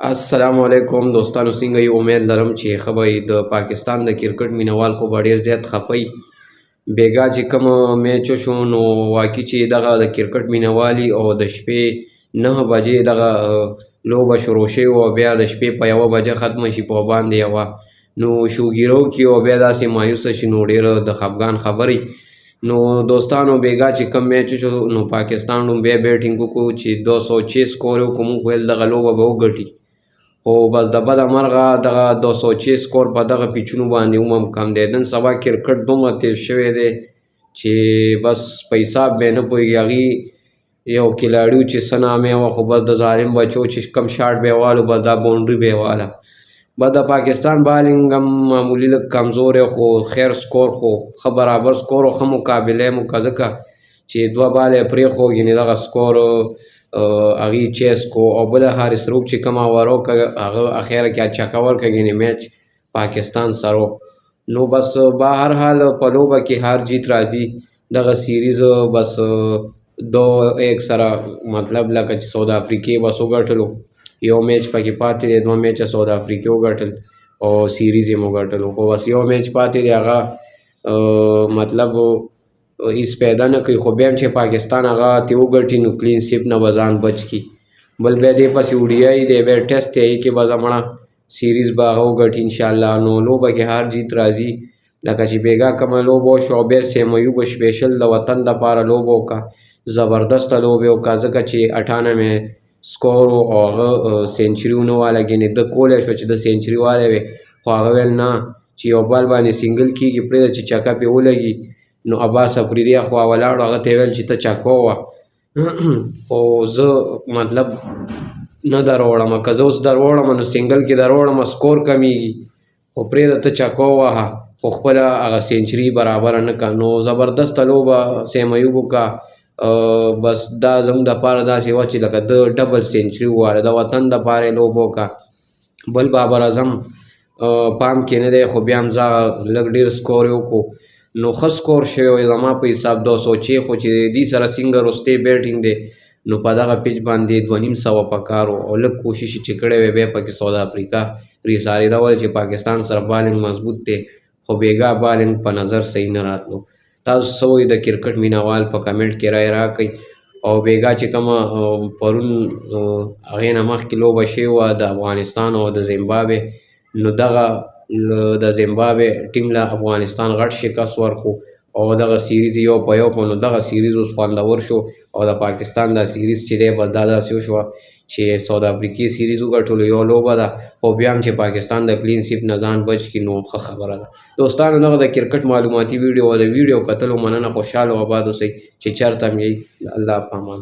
السلام علیکم دوستانو، څنګه یې؟ امید لرم چې ښه به یې. د پاکستان د کرکټ مینوال خو به ډېر زیات خفه وي. بیګا چې کوم میچ وشو، نو واقعي چې دغه د کرکټ مینوالي او د شپې 9 بجې دغه لوبه شروع شوې او بیا د شپې په 1 بجه ختمه شي، په باندې یوه نو شوګیرو کې او بیا داسې مایوسه شي، نو ډېره د خفګان خبرې. نو دوستانو، بیګا چې کوم میچ شو، نو پاکستان لومبی بیټینګ وکړو چې 206 سکور یې وکړو. موږ ویل دغه لوبه به وګټي، خو بس د بده مرغه دغه 206 سکور په دغه پیچونو باندې هم کم دی. نن سبا کرکټ دومره تیز شوی دی چې بس په حساب به نه پوهېږي. هغوی یو کھلاړي چې څه نامه وه، خو بس د ظالم بچو چې کم شاټ به والو، بس دا باونډري به واله. بس د پاکستان بالینګ هم معمولي لږ کمزوری، خو خیر، سکور خو ښه برابر سکور او ښه مقابله مو که، ځکه چې دوه باله یې پرېښو، یعنې دغه سکور هغې چیس کو. او بله حارث روف چې کومه اوور وکړه، هغه اخره کې چکه ورکړه، یعنې میچ پاکستان سره. نو بس به هر حال په لوبه کې هار جیت راځي. دغه سیریز بس 2-1 سره، مطلب لکه چې ساوت افریقې بس وګټلو. یو میچ پکې پاتې دی. دوه میچه ساوت افریقې وګټل او سیریز یې وګټلو، خو بس یو میچ پاتې دی. هغه مطلب هیڅ پیدا نه کوي، خو بیا هم چې پاکستان هغه ترې وګټي، نو کلین سویپ نه به ځان بچ کړي. بل بیا دې پسې ODI دی، بیا ټیسټ دی، هغې کې به زمړه سیریز به هغه وګټي انشاءالله. نو لوبه کې هار جیت راځي، لکه چې بیګا کومه لوبه وشوه. او بیا سیم ایوب سپیشل د وطن دپاره لوبه وکړه، زبردسته لوبه یې وکړه، ځکه چې 98 سکور و او هغه سینچري ونه واله. ګنې ده کولی شو چې ده سینچري والی وی، خو هغه ویل نه، چې یو بال باندې سینګل کېږي، پرېږده چې چکه پرې ولګي. نو عباس افریدي اخوا ولاړ، هغه ته یې ویل چې ته چکه ووهه، خو زه مطلب نه دروړم، که زه اوس دروړم نو سینګل کې دروړم، سکور کمیږي، خو پرېږده ته چکه ووهه، خو خپله هغه سینچري برابره نه کړه. نو زبردسته لوبه سیم ایوب وکړه. بس دا زموږ دپاره داسې وه چې لکه ده ډبل سینچري وواله، د وطن دپاره یې لوبه وکړه. بل بابر اعظم پام کې نه دی، خو بیا هم زه لږ ډېر سکور یې وکړو، نو ښه سکور شوی وی زما په حساب 206. خو چې دې سره څنګه وروستی بیټینګ دی، نو په دغه پیچ باندې 250 پکار و او لږ کوشش چې کړی وی، بیا پکې ساوت افریقا ریسارېده. ولې چې پاکستان سره بالینګ مضبوط دی، خو بیګا بالینګ په نظر صحیح نه راتلو. تاسو څه وایئ د کرکټ مینوال؟ په کمنټ کې رای راکړئ. او بیګا چې کومه پرون هغې نه مخکې لوبه شوې وه د افغانستان او د زمبابوې، نو دغه د زمبابوې ټیم له افغانستان غټ شکست ورکړو او دغه سیریز 1 په 1 په. نو دغه سیریز اوس خوندور شو او د پاکستان دا سیریز چې دی، بس دا داسې وشوه چې ساوت افریقې سیریز وګټلو، یو لوبه ده، خو بیا هم چې پاکستان د کلین سویپ نه ځان بچ کړي، نو ښه خبره ده. دوستانو، دغه د کرکټ معلوماتي ویډیو او د ویډیو کتلو مننه. خوشحاله او آباد اوسئ چې چېرته هم یئ. الله په امان.